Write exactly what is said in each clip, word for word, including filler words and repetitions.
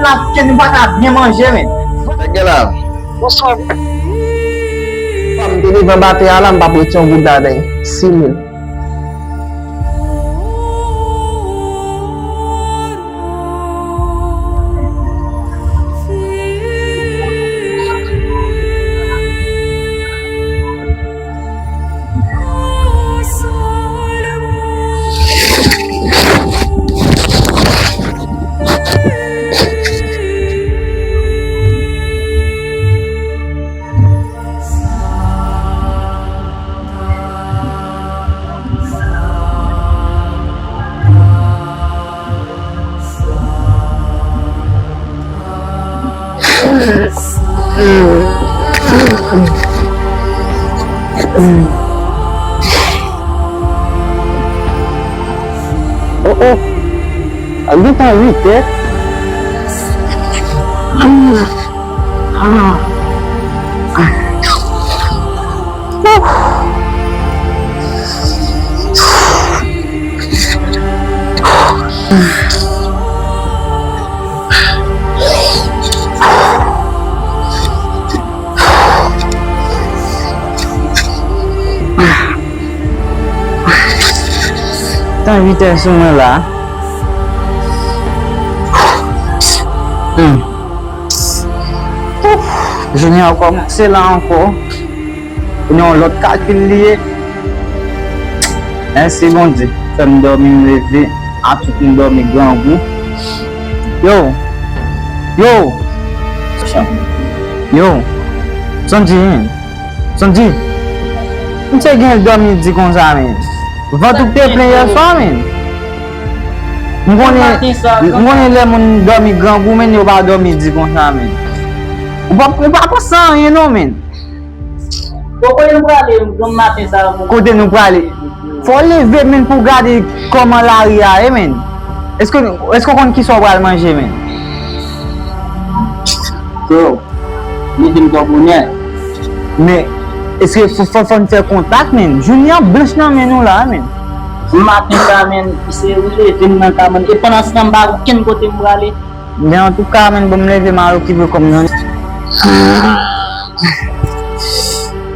Paske nou pa ka byen manje, men. Nèg la. Bonswa. Fwa m te devan batè a la, m p ap ret yon goud ladan l. Sis mil. Oh, oh. Gentan uit è. Ah. Ah. Tan uit è sou mwen la. Hmm. Jounen an kòmanse la ankò. Kounye a yon lòt kalkil li ye. Mèsi Bondye. Fè m dòmi, m leve. A tout m dòmi grangou. Yo. Yo. Yo. Sandy. Sandy. M te gen dòmi di konsa, men. Vant ou te plen yè swa, men. M konnen, m konnen lè moun dòmi grangou, men yo pa dòmi di konsa, men. Ou pa, ou pa panse anyen non, men. Bon, kote nou prale granm maten sa a, bon? Kote nou prale? Fò w leve, men, pou w gade kòman lari a ye, men. Èske, èske w konn kisa w pral manje, men? Bro, leve m twò bonè. Men, èske fò, fò, fò n fè kontak, men? Jounen an blanch nan men nou la, men. Maten sa, men, se leve m nan ka, men. E pandan se tan, m pa okenn kote m prale. Men antouka, men, bon, m leve, m al okipe kò m nan.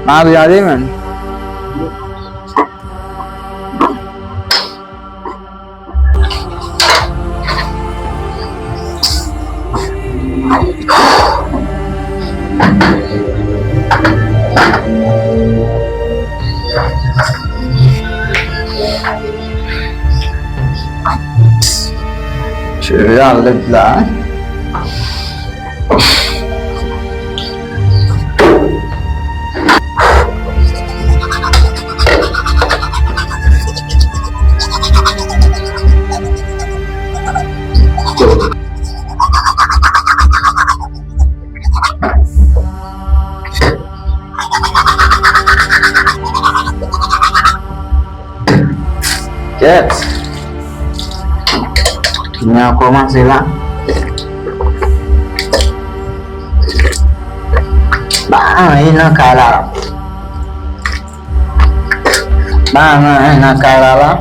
M ap gade, men. Cheve a lèd la, wi. Kèt. Jounen an kòmanse la. Pa anyen nan kay la. Pa anyen nan kay la la.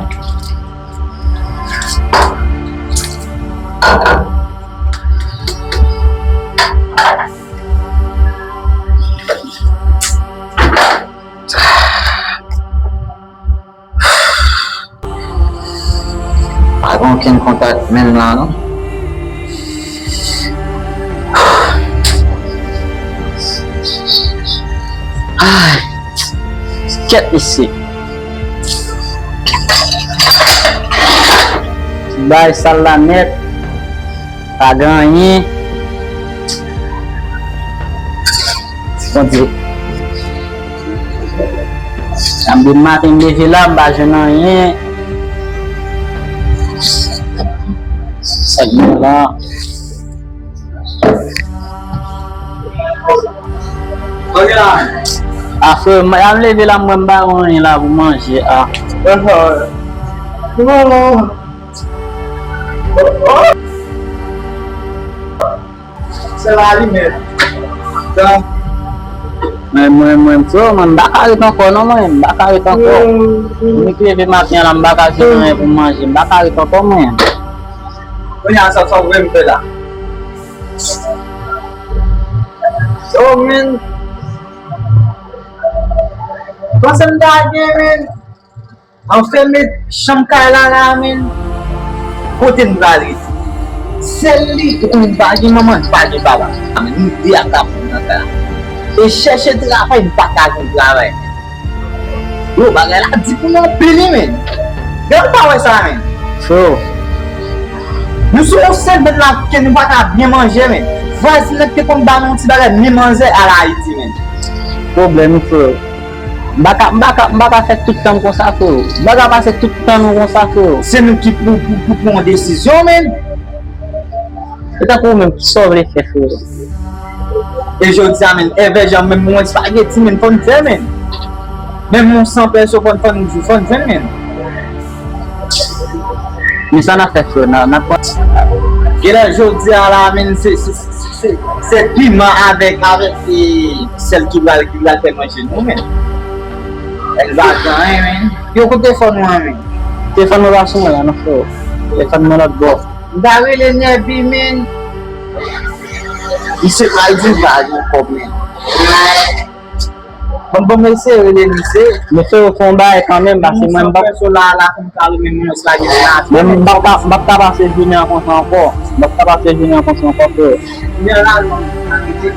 Pa gen okenn kontak menm la non. Ay, kèt mesye. Bay sal la nèt. Pa gen anyen. Bondye. Samdi maten m leve la, m pa jwenn anyen. Sa k gen la. A frè, m, a m leve la, m wè m pa gen anyen la pou manje a. Se la li menm. Mwen, mwen, mwen, frè, mwen, m pa ka ret ankò non, mwen, m pa ka ret ankò. Mwen ki leve maten an la, m pa ka jwenn anyen pou m manje, m pa ka ret ankò, mwen. Kounye a, sa, sa w vle m fè la? Yo, men. Panse m ta gen, men. Anfen, met chanm kay la, la, men. Kote m pral rete? Sèl li, ou konnen m pa gen manman, m pa gen papa. Men nou de a ka pran nan kay la. E chèche travay, m pa ka jwenn travay. Yo, bagay la di pou nou anpil, wi, men. Gade, w pa wè sa, men. Freo. Nou sou yon sèl bèt la ke nou pa ka byen manje, men. Vwazin nan ki te konn ba nou yon ti bagay, men manzè al Ayiti, men. Pwoblèm, wi, freo. M pa ka, m pa ka, m pa ka fè tout tan m konsa, freo. M pa ka pase tout tan nou konsa, freo. Se nou ki pou, pou, pou pran yon desizyon, men. E tankou ou menm, sa w vle fè, freo? E jodi a, men, evè jan menm yon espageti, men, fò n fè, men. Menm yon san pèso, fò n, fò n, fò n jwenn, men. Men sa n ap fè, freo, n a, n ap pran. Genlè jodi a la, men, se, se, se, se, se piman avèk, avèk, e, sèl ki pral, ki pral fè manje nou, men. Èl pa gen anyen, men. Yo, kote telefòn mwen an, men? Telefòn mwen pa sou mwen la, non, freo. Telefòn mwen lòt bò. M ta rele Nèbi, men. Misye pral di l pa gen kòb, men. Bon, bon, mesye, rele misye. Mesye, yo fè yon bagay kanmenm, paske mwen, m p ap, pèso la, la, fè m kale, men mwen, espageti la. Men m p ap ka, m p ap ka pase jounen an konsa ankò. M p ap ka pase jounen an konsa ankò, freo. Gen lajan, m pa rete.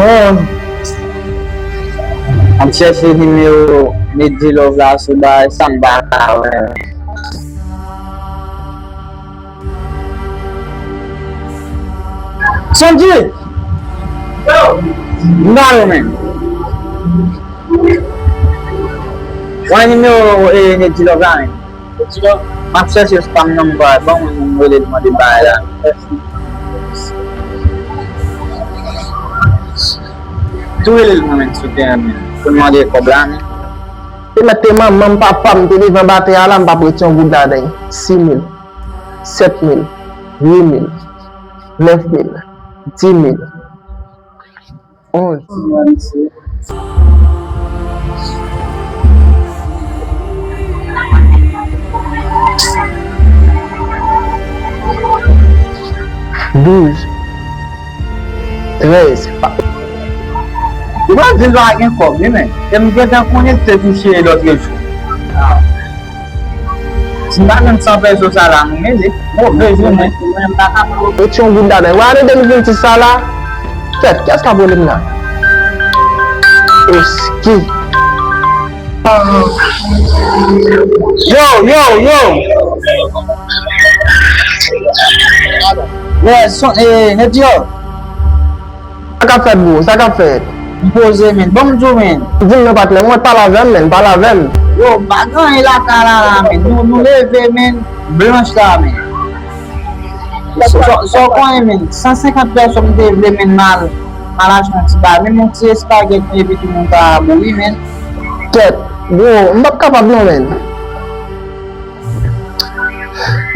Oh. M ap chèche nimewo Nedji Love la sou bay, sa m pa ka wè. Sondji! Yo! M ba yo, men. Wè nimewo, e, Nedji Love la, men. Nedji Love? M ap chèche spam nan, m pa wè. Ban mwen, mwen rele l mande bagay la. Tou rele l mwen, men, sou teren, men. Pou l mande kòb la, men. Te mèt te manman m, papa m, te devan batè a la, m p ap rete yon goud ladan l. Sis mil. Sèt mil, uit mil, nèf mil, dis mil, onz, douz, trèz. Ou pa di l pa gen kòb, wi, men. E m gentan konnen l te touche lòt jou. Si m pa jwenn san pèso sa la, m rele. Move jounen. Mwen, m pa kapab. Mete yon goud ladan. Wè, ane de mil vennsis sa la. Kèt, kiyès k ap rele m la? Oski. Yo, yo, yo. Wè, son, e, Nedji Love. Sa k ap fèt, bro? Sa k ap fèt? M poze, men. Ban m di w, men. Di m non, patnè. Mwen, pale avè m, men. Pale avè m. Yo, m pa gen anyen lakay la, la, men. Nou, nou leve, men. Blanch la, men. Sa, sa, sa w konnen, men. San senkant pèso m te vle, men, m al, m al achte yon ti bagay. Menm yon ti espageti, epi tou moun ta mouri, men. Kèt, bro, m p ap kapab, non, men.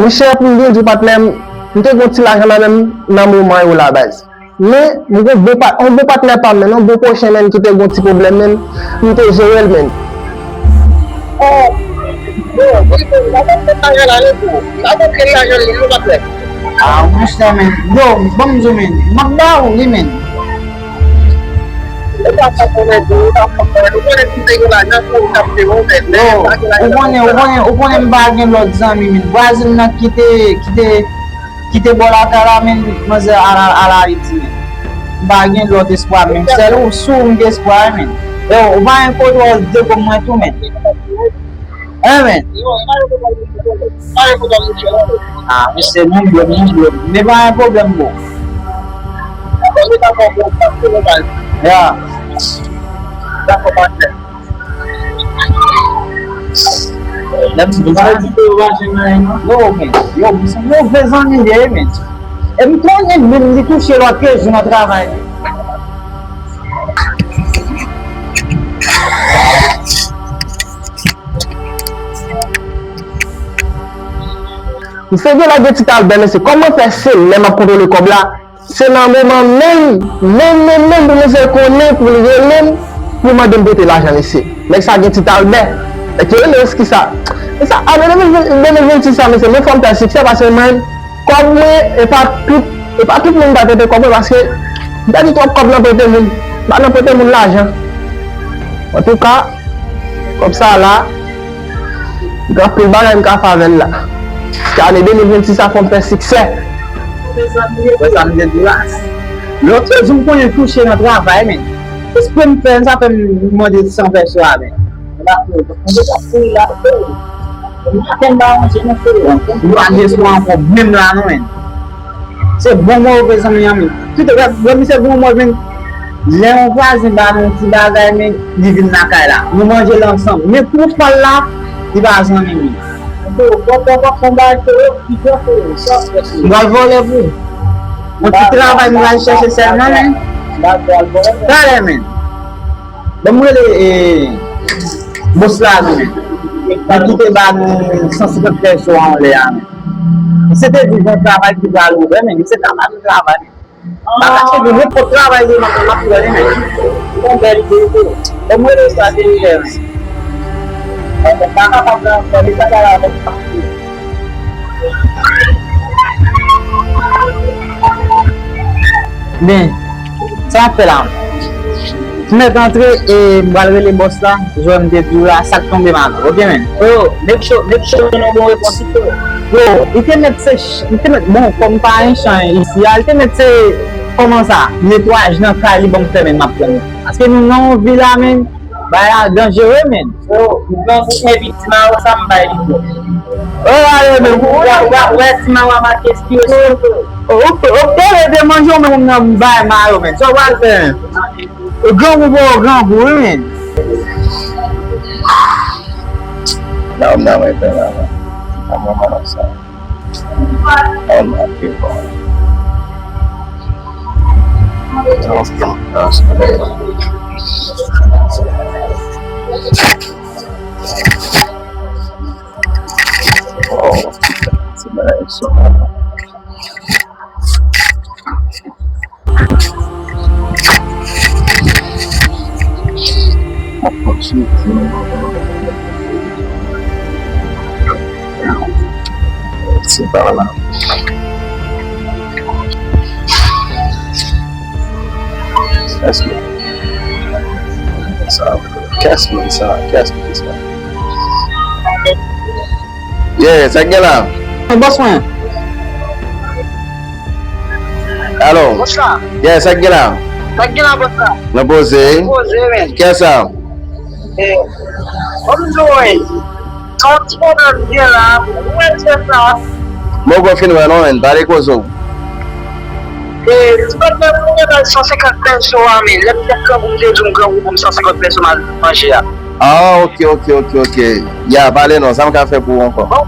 Monchè, pou m byen di w, patnè, m, m te gen yon ti lajan nan men m nan moman yo la, baz. Men, m gen bon pa-, yon bon patnè pa m, men, yon bon pwochen, men, ki te gen yon ti pwoblèm, men, m te jere l, men. Oh, yo, wi, men, m ap fè bagay la, men, tou. M ap fè lajan li, men, patnè. Ah, monchè, men. Yo, ban m di w, men. M ap ba ou li, men. Ou pa fè konnen tou, ou pa fè konnen. Ou konnen si te gen lajan pou ou t ap peye w, men, men, ou pa gen lajan. Yo, ou konnen, ou konnen, ou konnen m pa gen lòt zanmi, men. Vwazin nan ki te, ki te, ki te bò lakay la, men, manzè al, al, al Ayiti, men. M pa gen lòt espwa, men. Sèl ou, sou ou m gen espwa, men. Yo, ou pa gen kote w de kòb mwen tou, men. Hein, men. Ah, misye, moun blo, moun blo. Men pa gen pwoblèm, bro. Ya. Dakò, patnè. Lè m di, yo, men. Yo, misye, yo, move zanmi li ye, men. E m konnen menm li touche lòt ke jou nan travay li. Misye gen lè gen ti talbè, mesye, kòman fè se lè m ap kontwole kòb la, se nan moman menm, menm, menm, menm pou misye konnen, pou l rele m, pou l mande m prete lajan, mesye. Nèg sa gen ti talbè. Nèg ki rele Oski sa. E sa, a, de mil ven, de mil ven sis sa, mesye, mwen fò m fè siksè, paske mwen, kòb mwen, e pa tout, e pa tout moun m ta prete kòb mwen, paske m pèdi twòp kòb nan prete moun. M pa nan prete moun lajan. Antouka, kòb sa la, gen anpil bagay m ka fè avè l la. Paske ane de mil ven sis sa fò m fè siksè. Mezanmi, wè sa m te di la. Lòt jou m konnen touche nan travay, men. Espre m fè, sa fè m mande san pèso a, men. M pa kouri la, freo. M pa tèlman manje non, freo. M pa gen espwa ankò, menm la, non, men. Se bon move zanmi an, men. Kite, wè, wè, misye bon move, men. Lè yon vwazen ba nou ti bagay, men, li vin lakay la. Nou manje l ansanm. Men pou fè l la, li pa zanmi m. Bon, bon, bon, bon, bon, bagay, freo, ki bon, freo, sa, freo. M pral vòlè pou ou. Yon ti travay m pral chèche sèlman, men. M pral vòlè. Talè, men. Ban m rele, e, bòs la, men. Li kite ba nou san senkant pèso anlè a, men. Se te di gon travay ki pral ouvè, men se travay nou travay. M pa kache nou, nenpòt travay li, m ap, m ap pran li, men. Yon bèl ide tou. Ban m rele sa te li fè, men. Mwen pa kapab nan fè li pa la avèk. Men, sa m ap fè la? M mèt antre e m pral rele bòs la, jan m te di w la, sa k tonbe m avè w, oke, men? Freo, make sure, make sure w jwenn yon bon repons wi, freo. Freo, li te mèt se, li te mèt, bon, kòm pa gen chan isi a, li te mèt se, kòman sa, netwayaj nan kay li ban m fè, men m ap pran li. Paske nou nan yon vi la, men, bagay la danjere, men. Freo, grangou enviti m a w, sa m bay li, freo. O, ale, men. W a, w a, w a wè si m a w a make espirasyon, freo. O, o, o, te rete manje w, men, nan m bay mayo, men. Sa w pral fè, men? Grangou ba w grangou, wi, men. Nan, nan, men, nan, nan, nan. Nan, nan, nan, nan, sa. Nan, nan, nan, nan. Nan, nan, nan, nan, sa. Oh, se bagay sa. Se pa la. Èske sa, kès moun sa, kès moun sa. Yeah, sa k gen la? Bòs mwen. Alo. Bòs la. Yeah, sa k gen la? Sa k gen la, bòs la? Mwen poze. Mwen poze, men. Kè sa? Eh, ban m di w, wi. Sa yon ti pwoblèm gen la. Ou wè chèf la? Mwen poko fin wè non, men. Pale koze w. Eh, ti pwoblèm mwen gen la san senkant pèso a, men. Lè m te grangou, m te di w m grangou pou m san senkant pèso m al manje a. Ah, ok, ok, ok, ok. Ya, pale non, sa m ka fè pou ou ankò? Bon.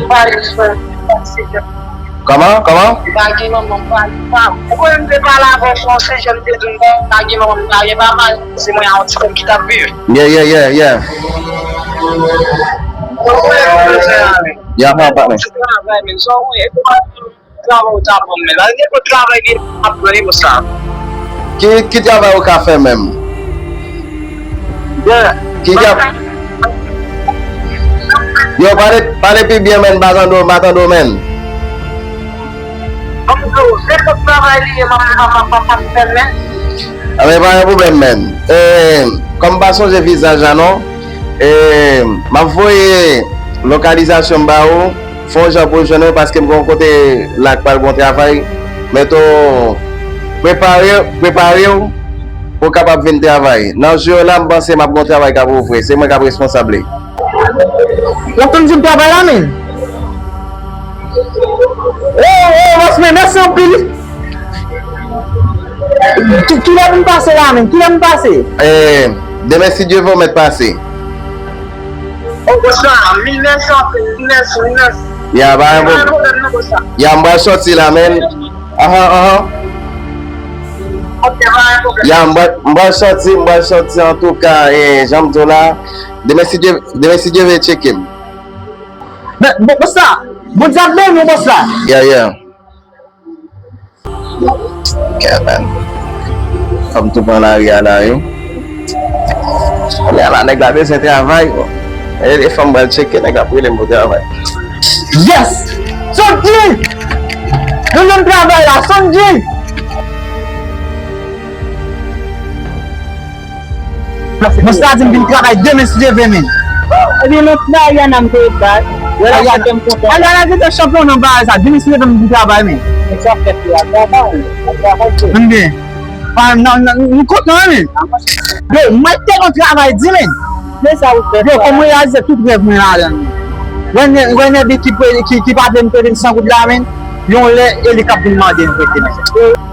Pale, frè. Kòman? Kòman? M pa gen manman, m pa gen papa. Ou konnen m te pale avè w, se yon sijè m te di w, m pa gen manman, m pa gen papa. Se mwen a yon ti frè m ki t ap viv. Yeah, yeah, yeah, yeah. Ou konnen m bezwen ale. Ya, pa, pa, men. Travay, men, sa w wè, e pou travay ou ta ban m, men. Al nenpòt travay gen, m ap pran li pou sa. Ki, ki travay ou ka fè menm? Ki tra-, yo, pale, pale pi byen, men, m pa tande w, m pa tande w, men. Ban m di w, nenpòt travay li ye, m ap, m ap, m ap, m ap fè l, men. Anben, pa gen pwoblèm, men. E, kòm m pa sonje vizaj la, non, e, m ap voye lokalizasyon m ba ou. Fè yon jan pou w jwenn mwen, paske m gen yon kote la k pral gen yon travay. Mete w, prepare, prepare w pou w kapab vin travay. Nan jou yo la, m panse m ap gen yon travay k ap ouvri. Se mwen k ap responsab li. W ap tann jou travay la, men? Oh, oh, bòs mwen, mèsi anpil. Ki, kilè pou m pase la, men? Kilè pou m pase? Eh, demen, si Dye vle, w mèt pase. Oh, bòs la, mil mèsi anpil, mil mèsi, mil mèsi. Ya, pa gen pwoblèm. Pa gen pwoblèm non, bòs la. Ya, m pral sòti la, men. Ahan, ahan. Ok, pa gen pwoblèm. Ya, m pral, m pral sòti, m pral sòti, antouka, eh, jan m di w la, demen si Dye, demen si Dye vle, tcheke m. Men, bon, bòs la, Bondye ap beni w, bòs la. Yeah, yeah. Yeah, man. Fò m tou pran lari a la, wi. Kounye a la, nèg la bezwen travay, bro. E, e fò m pral tcheke, nèg la ap rele m pou travay. Yes! Sonji! Nou jwenn travay la, Sonji! Bòs la di m vin travay demen si Dye vle, men. Ebyen, non, travay a nan m te baz. Wè la, sa fè m kontan. Ala, la, gen chanpyon nan bagay sa. Demen si Dye vle, m vin travay, men. Men sa fè travay, travay. M byen. Pa, nan, nan, nou kontan, men. Yo, mwen te nan travay di, men. Men sa ou fè. Yo, kòm mwen reyalize tout rèv mwen ladan. Wè nè-, wè nèg ki, ki, ki pa vle m prete m san goud la, men. Yon lè, e li k ap vin mande m prete, men.